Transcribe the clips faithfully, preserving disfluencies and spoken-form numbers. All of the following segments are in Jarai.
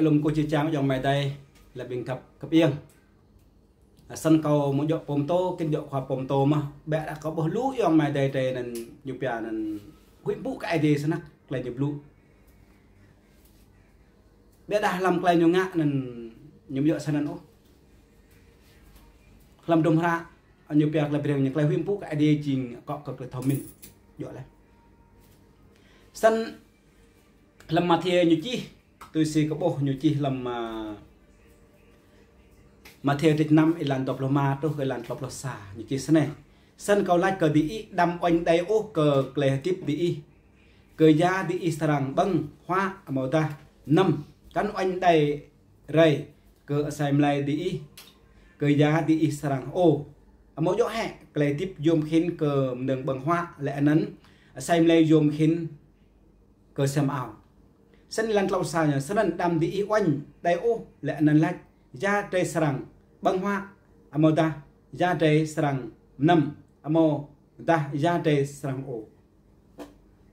Lŏm kơ či čang ayŏng amai adơi, lĕ ƀing găp, găp ieng. Săn kâo mơ̆ djŏ pô pơtô, kĭn djŏ khua pô pơtô mơ̆. Ƀĕ đah kâo ƀuh lu ayŏng amai adơi anŭn ñu pia anŭn huĭ mpŭ kơ Aê Diê snăk, tơlơi ñu blŭ. Ƀĕ đah hlăm tơlơi ñu ngă anŭn ñu ƀu djŏ snăn ôh. Hlăm dŭm hră ñu pia tơlơi Breng ñu tơlơi huĭ mpŭ kơ Aê Diê jing akŏ kơ tơlơi thâo mĭn. Djŏ laih. Săn hlăm Mathiơ ñu čih, tui si kâo ƀuh ñu čih hlăm, a, Mathiơ dêč năm êlan dua pluh rơma truh kơ êlan klâo pluh sa, ñu čih snei. Săn kâo laĭ kơ diih, đăm uănh đei ôh kơ tơlơi hơdip diih, kơ ya diih srăng ƀơ̆ng huă amâodah mơnăm, kăn uănh đei rai kơ asei mlei diih, kơ ya diih srăng hơô. Amâo djŏ hĕ tơlơi hơdip yôm khĭn kơ mơnơ̆ng ƀơ̆ng huă, lĕ anăn asei mlei yôm khĭn kơ sem ao. Săn êlan klâo pluh sa ñu, snăn đăm diih uănh đei ôh, lĕ anăn laĭ, ya drei srăng ƀơ̆ng huă, amâodah ya drei srăng mơnăm, amâodah ya drei srăng hơô.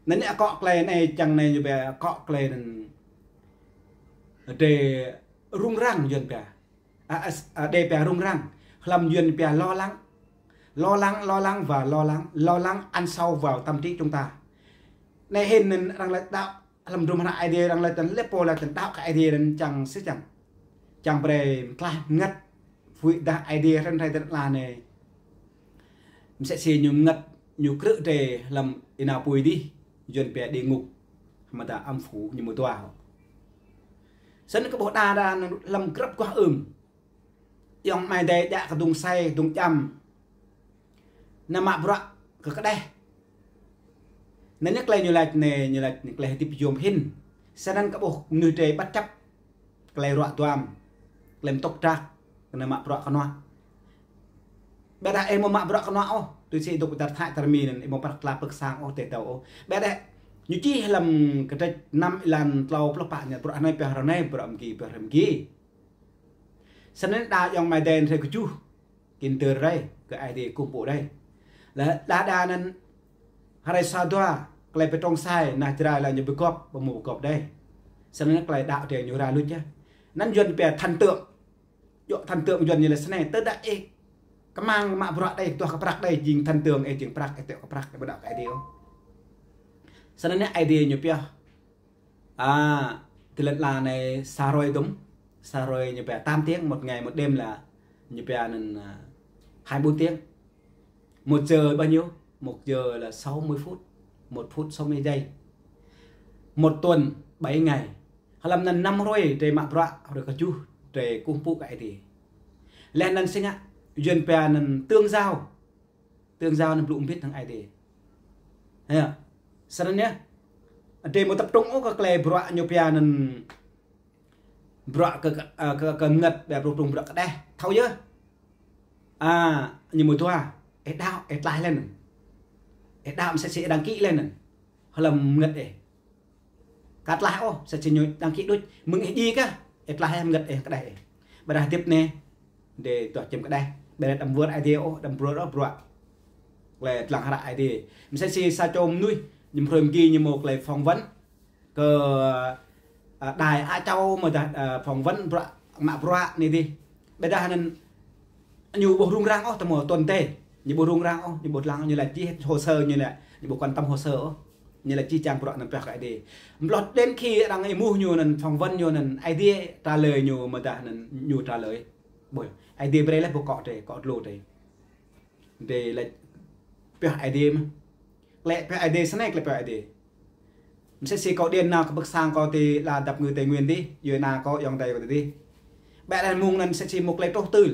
Anŭn yơh akŏ tơlơi anai čang anai ñu pia akŏ tơlơi anŭn drei rŭng răng Yuan pia. A, a, a, drei pia rŭng răng. Hlăm Yuan pia lo lắng. Lo lắng, lo lắng và lo lắng. Lo lắng ăn sâu vào tâm trí chúng ta. Anai hĭn anŭn arăng laĭ đaŏ hlăm dŭm hră Aê Diê arăng laĭ tăn lĕ pô laĭ tăn đaŏ kơ Aê Diê anŭn čang sĭt čang. Čang brei mơklaih mơngăt. Pui dah Aê Diê hrăn hrơi tơlơi anai. Msĕ si ñu mơngăt ñu krư̆ drei hlăm ênao apui dih, Yuan pia địa ngục, hmâo đa âm phủ ñu mơ̆ dua. Săn kâo ƀuh đa đa hlăm grăp aguah ưm. Ayŏng amai adơi djă kơ dŭng asei, dŭng čăm. Nao mă bruă kơ kơđeh. Anŭn yơh tơlơi ñu laĭ anai, ñu laĭ anai tơlơi hơdip yôm hĭn. Săn kâo ƀuh mơnuih drei bất chấp tơlơi ruă duam, tơlơi mtŭk trak, kơ nao mă bruă kơnuă. Ƀĕ đah ih mơ̆ mă bruă kơnuă ôh, tui si dŏ pơdăr Thái tơrmi anŭn, ih mơ̆ prăk tla pơ̆k sang ôh, tơdơi tâo ôh. Ƀĕ đah ñu čih hlăm kơdrêč năm êlan klâo pluh pă ñu, bruă anai pioh ră anai, bruă mgi pioh ră mgi. Săn anŭn đa ayŏng amai adơi hrơi kơjuh, kĭn dơr rai kơ Aê Diê kơkuh pơpŭ đei. Lĕ đa đa anŭn hrơi sa dua, tơlơi pơtrŏng sai, nah Jrai laĭ ñu pơgop, ƀu mơ̆ pơgop đei. Săn anŭn tơlơi đaŏ drei ñu ra luč yơh. Anŭn Yuan pia thần tượng. Djŏ thần tượng Yuan ñu laĭ snei, tơdah ih kơmang mă bruă đei, tuah kơ prăk đei, jing thần tượng ih jing prăk, ih tui kơ prăk, ih ƀu đaŏ kơ Aê Diê ôh. Săn anŭn Aê Diê ñu pioh. A, tơlơi lŏn anai sa hrơi dŭm, sa hrơi ñu pia tám tiếng, một ngày một đêm là ñu pia anŭn, à, hai mươi bốn tiếng. Một giờ bao nhiêu? Một giờ là sáu mươi phút. Một phút sáu mươi giây. Một tuần bảy ngày. Hlăm anŭn năm hrơi drei mă bruă, hrơi kơjuh drei kơkuh pơpŭ kơ Aê Diê. Laih anŭn si ngă, Yuan pia anŭn tương giao. Tương giao anŭn blŭ mbĭt hăng Aê Diê. Hă? Săn anŭn yơh. Drei mơ̆ tập trung ôh kơ tơlơi bruă ñu pia anŭn bruă kơ, kơ, kơ, kơ mơngăt, ƀĕ bruă, bruă kơđeh. Thâo yơh. A, ñu mơ̆ dua. Ih đaŏ, ih tlaih lĕ anŭn. Ih đaŏ msĕ si ih đăng ký lĕ anŭn. Hlăm mơngăt ih. Ka tlaih ôh, msĕ si ñu đăng ký đôč. Mơ̆ng ih djai kah, ih tlaih ih mơngăt ih kơđeh ih. Ƀĕ đah hơdip anai, drei tuah čem kơđeh. Ƀĕ đah đăm wơr Aê Diê ôh, đăm wơr ôh bruă. Lĕ dlăng hră Aê Diê. Msĕ si sa čô mơnuih, ñu hrơi mgi ñu mơ̆ tơlơi phỏng vấn. Kơ, a, đài Á Châu mơ̆ dah, a, phỏng vấn bruă, mă bruă anai dih. Ƀĕ đah anŭn ñu ƀu rŭng răng ôh, tơmơ̆ tuần tê. Ñu ƀu rŭng răng ôh, ñu ƀu lăng, ñu laĭ čih hồ sơ ñu laĭ, ñu ƀu quan tâm hồ sơ ôh. Ñu laĭ čih čang bruă anŭn pioh kơ Aê Diê. Mlŏh đến khi arăng êmuh ñu anŭn, phỏng vấn ñu anŭn, Aê Diê trả lời ñu mơ̆ dah anŭn ñu trả lời. Ƀôh, Aê Diê brei laih ƀu kŏ drei, kŏ dlô drei. Drei laĭ pioh Aê Diê mơ̆. Tơlơi pioh Aê Diê snei tơlơi pioh Aê Diê. Msĕ si kâo điện nao kơ pơ̆k sang kâo ti la dap ngư Tây Nguyên dih, yua ană kâo ayŏng adơi kâo dih. Ƀĕ đah mơ̆ng anŭn msĕ si mơ̆ tơlơi truh tơl.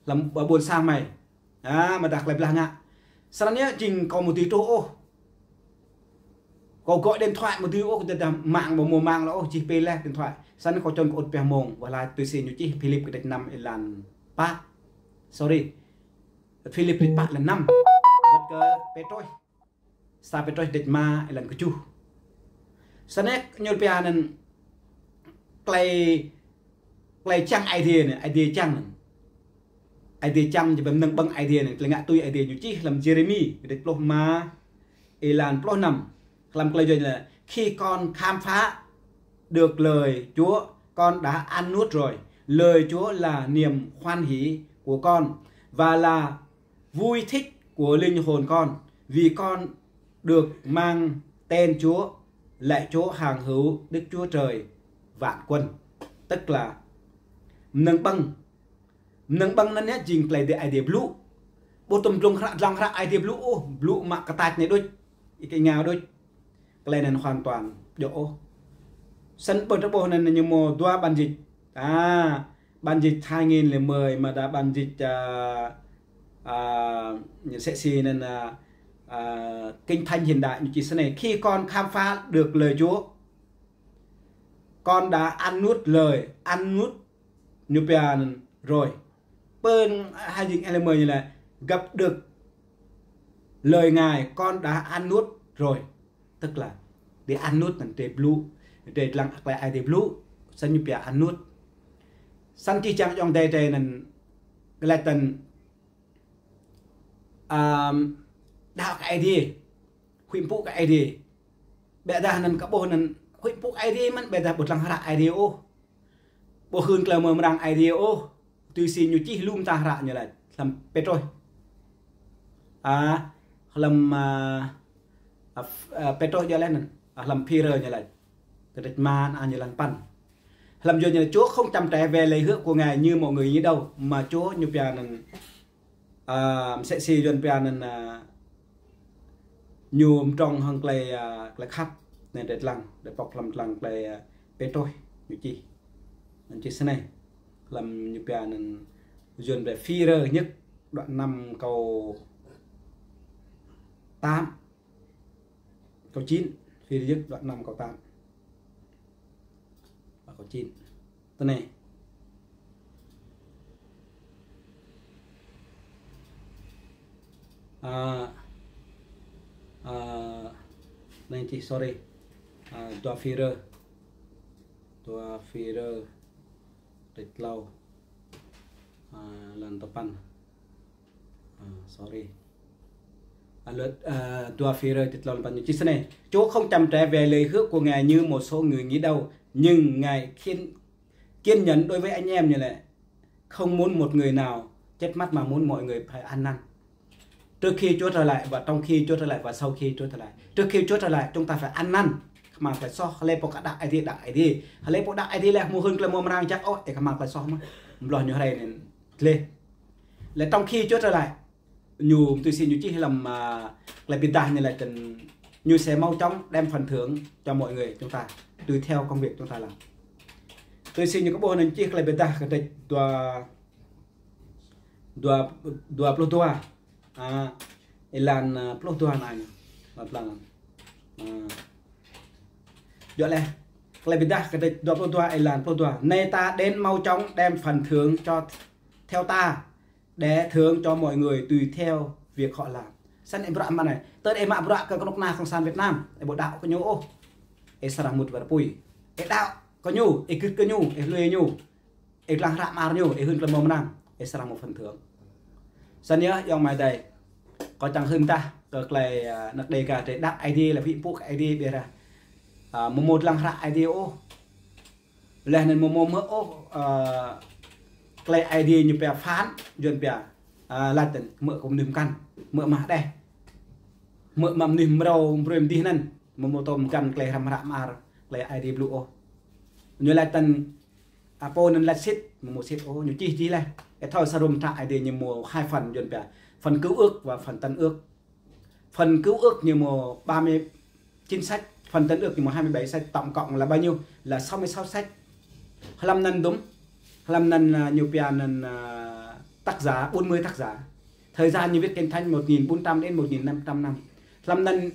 Hlăm ƀuôn sang mơi. A, mơ̆ dah tơlơi blah ngă. Săn anŭn yơh jing kâo mơ̆ dưi truh ôh. Kâo gọi điện thoại mơ̆ dưi ôh, kơ dah mạng ƀu mơ̆ mạng lĕ ôh, čih pê laih điện thoại. Săn anŭn kâo čŏng kơ ŭt pioh mơ̆ng, wơ̆t laĭ tui si ñu čih Philip kơdrêč năm êlan pă. Sorry. Philip kơdrêč pă êlan năm. Wơ̆t kơ Pêtrôs. Sa Pêtrôs kơdrêč rơma êlan kơjuh. Săn anŭn ñu pia anŭn tơlơi, tơlơi čang Aê Diê anŭn, Aê Diê čang anŭn. Aê Diê čang jing ƀing mơnơ̆ng ƀơ̆ng Aê Diê anŭn, tơlơi ngă tui Aê Diê ñu čih hlăm Jêrêmi, kơdrêč pluh rơma, êlan pluh năm. Hlăm tơlơi Yuan laĭ, khi con khám phá được lời Chúa, con đã ăn nuốt rồi. Lời Chúa là niềm hoan hỉ của con và là vui thích của linh hồn con, vì con được mang tên Chúa, lạy Chúa hằng hữu, Đức Chúa Trời vạn quân. Tức là mơnơ̆ng ƀơ̆ng, mơnơ̆ng ƀơ̆ng anŭn yơh jing tơlơi Ơi Adai blŭ. Ƀu tŭ blung hră, dlăng hră Ơi Adai blŭ ôh, blŭ mă kơtač anai đôč, ih kơ ngao đôč. Tơlơi anŭn hoàn toàn djơ̆ ôh. Sĭt ƀơi tơƀôh anŭn ñu hmâo dua bản dịch. À, bản dịch hai nghìn lẻ mười, mă đa bản dịch, à, à, sĕ si anŭn, à, à, Kinh Thánh Hiện Đại ñu čih snei: Khi con khám phá được lời Chúa, con đã ăn nuốt lời, ăn nuốt ñu pia anŭn rồi. Pơ hai nghìn lẻ mười ñu laĭ: Gặp được lời Ngài, con đã ăn nuốt rồi. Tức là đe ăn nuốt anŭn đe blŭ, đe dlăng tơlơi Ơi Adai blŭ, sĭt ñu pia ăn nuốt. Sĭt čih čang ayŏng adơi drơi anŭn, glaĭ tơ̆n, ăm, đaŏ kơ Ơi Adai, huĭ pŭ kơ Ơi Adai. Ƀiădah anŭn kơ ƀôh anŭn huĭ pŭ Ơi Adai mơ̆n, ƀiădah ƀu dlăng hră Ơi Adai ôh. Ƀu hưn tơlơi mơmrang Ơi Adai ôh. Tui si ñu čih lŏm ta hră ñu laĭ, hlăm Pêtrôs. À, hlăm, à, à, Pêtrôs djơ̆ laih anŭn, à, hlăm Phi-rơ ñu laĭ. Kơdrêč rơma, à, ñu lăng păn. Hlăm Yuan ñu laĭ: Chúa không chậm trễ về lời hứa của Ngài như mọi người nghĩ đâu, mà Chúa ñu pia anŭn, à, sĕ si Yuan pia anŭn, à, ñu mdrŏng hăng tơlơi, à, tơlơi khăp, anai drơi dlăng, drơi pŏk hlăm dlăng tơlơi, à, Pêtrôs ñu čih. Anŭn čih snei, hlăm ñu pia anŭn Yuan pia Phi-rơ nhất, đoạn năm câu tám, câu chín, Phi-rơ nhất, đoạn năm câu tám. Và câu chín. Tơ anai. À, à, anai čih, sorry. À, dua Phi-rơ. Dua Phi-rơ. Kơdrêč klâo. À, lăn tơpăn. À, sorry. À, luật, à, dua Phi-rơ kơdrêč klâo lăn tơpăn ñu čih snei: Chúa không chậm trễ về lời hứa của Ngài như một số người nghĩ đâu, nhưng Ngài kiên, kiên nhẫn đối với anh em, ñu laĭ, không muốn một người nào chết mất mà muốn mọi người phải ăn năn. Trước khi Chúa trở lại và trong khi Chúa trở lại và sau khi Chúa trở lại. Trước khi Chúa trở lại, chúng ta phải ăn năn. Kơmang tơlơi soh, hlơi pô kơ đaŏ Ơi Adai, đaŏ Ơi Adai. Hlơi pô đaŏ Ơi Adai laih, ƀu hưn tơlơi mơmrang jăk ôh, ih kơmang tơlơi soh mơ̆n. Blŏh ñu hrơi anai gleh. Laih trong khi Chúa trở lại, ñu tui si ñu čih hlăm, à, tơlơi ƀiădah ñu laĭ tơ̆n, ñu sẽ mau chóng đem phần thưởng cho mọi người chúng ta, tùy theo công việc chúng ta làm. Tui si ñu kơ ƀôh anŭn čih tơlơi ƀiădah kơdrêč dua, dua, dua pluh dua. À, êlan, à, pluh dua anai. Lăng, lăng. À. Djơ̆ laih. Tơlơi ƀiădah kơdrêč dua pluh dua, êlan pluh dua: Này ta đến mau chóng, đem phần thưởng cho, theo ta, để thưởng cho mọi người tùy theo việc họ làm. Sĭt ih bruă mơ̆n anai. Tơl ih mă bruă kơ kơnuk kơna Cộng sản Việt Nam, ih ƀu đaŏ kơ ñu ôh, ih srăng mŭt wơr apui. Ih đaŏ kơ ñu, ih gưt kơ ñu, ih lui ñu, ih dlăng hră mơar ñu, ih hưn tơlơi mơmrang, ih srăng mâo phần thưởng. Sĭt yơh ayŏng amai adơi. Kâo čang hưn tah kơ tơlơi, à, anăk Đêga drơi đaŏ Ơi Adai, laĭ huĭ pŭ kơ Ơi Adai ƀiădah, à, ƀu hmâo dlăng hră Ơi Adai ôh. Laih anŭn ƀu hmâo hmư̆ ôh, à, tơlơi Ơi Adai ñu pia phán, Yuan pia, à, laĭ tơ̆n, hmư̆ kơ mơnuih mơkăn, hmư̆ mă đeh, hmư̆ mă mơnuih mrâo brơi mơdih anŭn, ƀu hmâo tơm mơkăn tơlơi hrăm hră mơar, tơlơi Ơi Adai blŭ ôh. Ñu laĭ tơ̆n, à, pô anŭn laĭ sĭt, ƀu hmâo sĭt ôh, ñu čih čih laih. Ih thâo sa hrŏm hră Ơi Adai ñu hmâo hai phần, Yuan pia phần Cựu Ước và phần Tân Ước. Phần Cựu Ước ñu hmâo ba mươi chín sách, phần Tân Ước ñu hmâo hai mươi bảy sách, tổng cộng là bao nhiêu? Là sáu mươi sáu sách. Hlăm anŭn dŭm, hlăm anŭn, à, ñu pia anŭn, à, tác giả, bốn mươi tác giả. Thời gian ñu viết Kinh Thánh một nghìn bốn trăm đến một nghìn năm trăm năm. Hlăm anŭn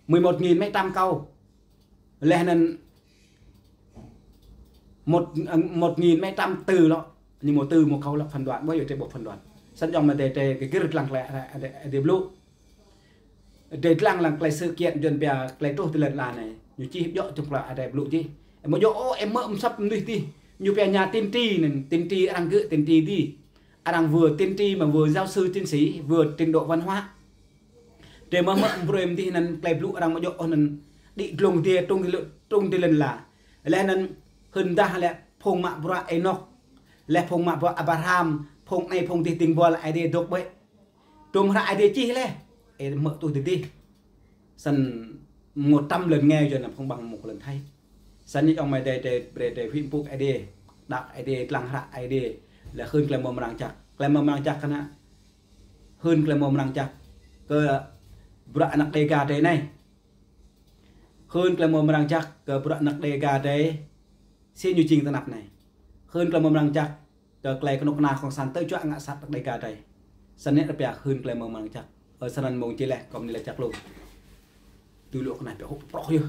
mười một nghìn mấy trăm câu. Laih anŭn một, một nghìn mấy trăm từ lŏ, ñu hmâo từ một câu là phân đoạn, ƀu djơ̆ drơi ƀuh phân đoạn. Sĭt ayŏng amai adơi, drơi kơ gĭr lăng tơlơi Ơi Adai, Ơi Adai, Ơi Adai blŭ. Drơi lăng lăng tơlơi sự kiện Yuan pia tơlơi truh tơlơi lŏn ala anai. Ñu čih djơ̆ trong tơlơi Ơi Adai blŭ čih. Ƀu djơ̆ ôh, ih hmư̆ mơ̆ng sŏp mơnuih dih. Ñu pia nhà tiên tri anŭn, tiên tri arăng gơ̆ tiên tri dih. Arăng vừa tiên tri mà vừa giáo sư tiến sĩ, vừa trình độ văn hóa. Drơi mơ̆ hmư̆ brơi mơdih anŭn tơlơi blŭ arăng ƀu djơ̆ ôh anŭn đĭ glông dih trŭng ti lŏn, trŭng ti lŏn ala. Laih anŭn hơndah lĕ phung mă bruă Ênôk, laih phung mă bruă Abraham, phung anai phung adih ding buăl Aê Diê dŏ ƀơi. Dŏ hră Aê Diê čih laih, ơ, mă tuh adih. Snăn mơ̆ng tăm lŏn ngai yơh anăm phung ƀăng mơ̆ng lŏn Thái. Snăn ñu čŏng mơ̆ adih, adih, brơi adih huĭ pŭk Aê Diê, đăo Aê Diê, lăng hră Aê Diê, lĕ hưn tơlơi mrâo mrang jăk. Tơlơi mrâo mrang jăk kơ ană. Hưn tơlơi mrâo mrang jăk kơ bruă anăk Đêga adih anai. Hưn tơlơi mrâo mrang jăk kơ bruă anăk Đêga adih. Si ñu jing tơnap anai. Hưn tơlơi mrâo mrang jăk kơ tơlơi kơnuk kơna kông sản tơjuă ngă sat anăk Đêga adih. Snăn rơbia hưn tơlơi mrâo mrang jăk. Ơ, snăn mơ̆ng čih laih, kâo mơ̆ng anai laih jăk lu. Tui lu kơna pĕ hŭp prŏh yơh.